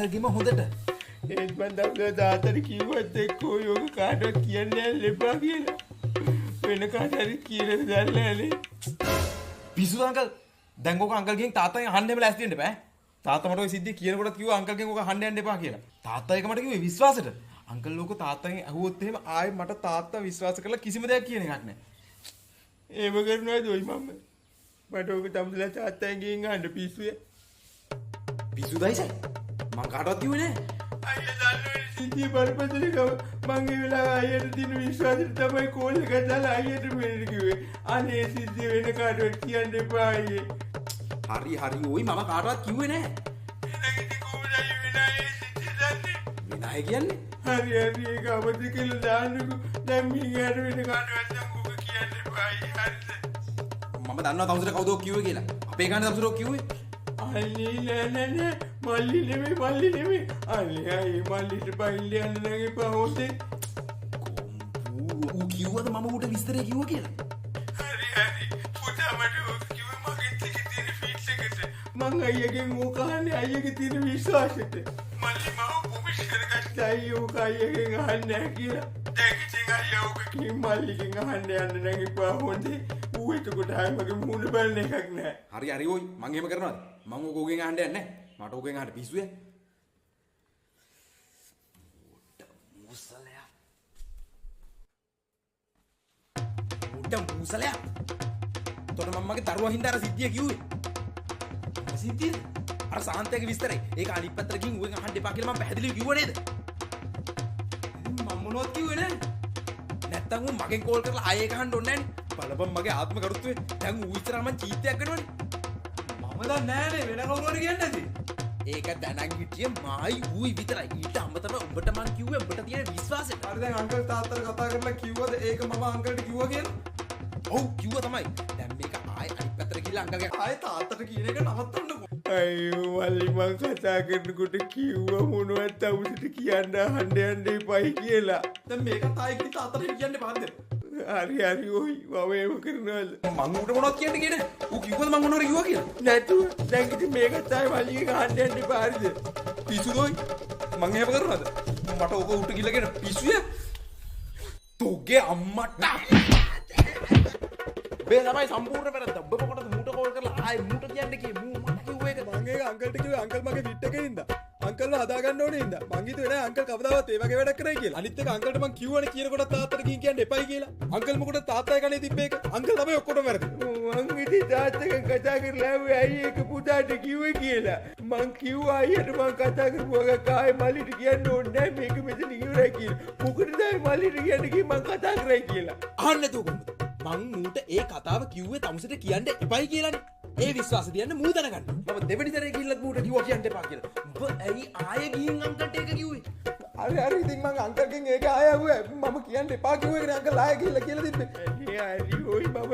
අංකල්ගෙම හොඳට. ඒත් මං දවසේ තාත්තට කිව්වත් එක්ක ඔය ඔක කාටවත් කියන්න යන්න එපා කියලා. වෙන කාට හරි කියලා දන්නේ නෑනේ. පිස්සුද අංකල්? දැන් ඔක අංකල්ගෙන් තාත්තගෙන් අහන්න එහෙම ලෑස්ති වෙන්න බෑ. තාත්තා මට ඔය සිද්ධිය කියනකොටත් කිව්වා අංකල්ගෙන් ඔක අහන්න යන්න එපා කියලා. තාත්තා ඒක මට කිව්වේ විශ්වාසෙට. අංකල් ඕක තාත්තගෙන් ඇහුවොත් එහෙම ආයෙ මට තාත්තා විශ්වාස කරලා කිසිම දෙයක් කියන එකක් නෑ. එහෙම කරනවද ඔයි මම? මට ඕක තමුසලා තාත්තගෙන් ගිහින් අහන්න පිස්සුය. පිස්සුද අයිසයි? මං කාටවත් කිව්වේ නෑ. අයියා දන්නවනේ සිද්ධිය බරපතලකම. මං ඒ වෙලාවේ අයියට තියෙන විශ්වාසෙට තමයි කෝල් එක දාලා අයියට මෙන්න කිව්වේ. අනේ සිද්ධිය වෙන කාටවත් කියන්න එපා අයියේ. හරි හරි ඔයි මම කාටවත් කිව්වේ නෑ. එහෙනම් ඉතින් කොහොමද අයියේ වෙන අය ඒ සිද්ධිය දන්නේ? වෙන අය කියන්නේ? හරි හරි ඒක අමතක කරලා දාන්නකෝ. දැන් මින් එහාට වෙන කාටවත් නම් ඕක කියන්න එපා අයියේ. හරිද? මම දන්නවා තමුසෙට කවුද ඔක කිව්වේ කියලා. අපේ ගානේ තමුසෙට ඔක කිව්වේ. අනේ නෑ නෑ නෑ මල්ලි නෙමෙයි මල්ලි නෙමෙයි. අනේ අයියේ මල්ලිට බයින්න යන්න නම් එපා හොඳේ. කොම්පූ ඌ කිව්වද මම ඌට විස්තරය කිව්වා කියලා? හරි හරි පුතා මට ඕක කිව්වේ මගෙත් එක්ක තියෙන ෆිට් එකට. මං අයියගෙන් ඕක අහන්නේ අයියගේ තියෙන විශ්වාසෙට. මල්ලි මාව ප්‍රොමිස් කරගත්තා අයියේ ඕක අයියගෙන් අහන්නේ නෑ කියලා. දැන් ඉතින් අයියා ඕක ගිහින් මල්ලිගෙන් අහන්න යන්න නම් එපා හොඳේ. ඌ එතකොට ආයෙ මගේ මූණ බලන එකක් නෑ. හරි හරි ඔයි මං එහෙම කරනවද? මං ඕක ඌගෙන් අහන්න යන්නේ නෑ. මට ඕකෙන් අහන්න පිස්සුය. මුසලයා. උඩ මුසලයා. තොර මම මගේ දරුවා හින්දා අර සිද්ධිය කිව්වේ. මොන සිද්ධියද? අර සාන්තයාගේ විස්තරේ. ඒක අනිත් පැත්තට ගිහින් ඌගෙන් අහන්න එපා කියලා මම පැහැදිලිව කිව්වා නේද? ඉතින් මම මොනවත් කිව්වේ නෑ. නැත්තම් ඌ මගෙන් කෝල් කරලා ආයෙ ඒක අහන්න ඕනේ නෑනේ. බලපන් මගේ ආත්ම ගරුත්වය. දැන් ඌ ඉස්සරහා මං චීත්තයක් වෙනවනේ. මම දන්නේ නෑනේ වෙන කවුරු හරි කියන්නේ නැති. ඒක දැනන් හිටියේ මායි ඌයි විතරයි. ඊට අමතරව උඹට මං කිව්වේ උඹට තියෙන විශ්වාසෙට. හරි දැන් අංකල් තාත්තට කතා කරලා කිව්වද ඒක මම අංකල්ට කිව්වා කියලා? ඔව් කිව්වා තමයි. දැන් මේක ආයෙ අනිත් පැත්තට ගිහලා අංකල්ගේ ආයෙ තාත්තට කියන එක නවත්තන්නකෝ. අයියෝ මල්ලි මං කතා කරනකොට කිව්වා මොනවත් තමුසෙට කියන්න අහන්න යන්න එපයි කියලා. දැන් මේකත් ආයෙ ගිහින් තාත්තට කියන්න එපා හරිද? හරි හරි ඔයි මම එහෙම කරනවද? මං ඌට මොනවත් කියන්න ගියේ නෑ. ඌ කිව්වද මං මොනවද කිව්වා කියලා? නැතුව දැන් ඉතින් මේකත් ආයෙ මල්ලිගෙන් අහන්න යන්න එපා හරිද? පිස්සුද ඔයි? මං එහෙම කරනවද? මට ඕක ඌට ගිහලා කියන පිස්සුය. තෝගේ අම්මට. ඔබේ තමයි සම්පූර්ණ වැරද්ද. ඔබ මොකටද මූට කෝල් කරලා ආයෙ මූට කියන්න කිව්වේ? මූ මට කිව්ව එක. මං ඒක අංකල්ට කිව්වේ අංකල් මගේ ෆිට් එකේ හින්දා. අංකල්ව හදාගන්න ඕනේ හින්දා. මං හිතුවේ නෑ අංකල් කවදාවත් ඒ වගේ වැඩක් කරයි කියලා. අනිත් එක අංකල්ට මං කිව්වනේ කියනකොට තාත්තට ගිහින් කියන්න එපයි කියලා. අංකල් මොකටද තාත්තයි කනේ තිබ්බ එක? අංකල් තමයි ඔක්කොටම වැරදි. මං ඉතින් තාත්තගෙන් කතා කරලා ආවේ ඇයි ඒක පුතාට කිව්වේ කියලා. මං කිව්වා අයියට මං කතා කරපු එක ආයේ මල්ලිට කියන්න ඕනේ නෑ මේක මෙතන ඉවරයි කියලා. මොකටද ආයේ මල්ලිට කියන්න ගිහින් මං කතා කරයි කියලා. අහන්න නැතුව කොහොමද? මං මූට ඒ කතාව කිව්වේ තමුසෙට කියන්න එපයි කියලානේ. ඒ විශ්වාස තියන්න මූ දැනගන්න. මම දෙවෙනි සැරේ ගිහිල්ලත් මූට කිව්වා කියන්න එපා කියලා. උඹ ඇයි ආයෙ ගිහින් අංකල්ට ඒක කිව්වේ? හරි හරි ඉතින් මං අංකල්ගෙන් ඒක ආයෙ ඇහුවේ. මම කියන්න එපා කිව්ව එකනේ අංකල් ආයෙ ගිහිල්ලා කියලා තිබ්බේ. අනේ හරි ඔයි මම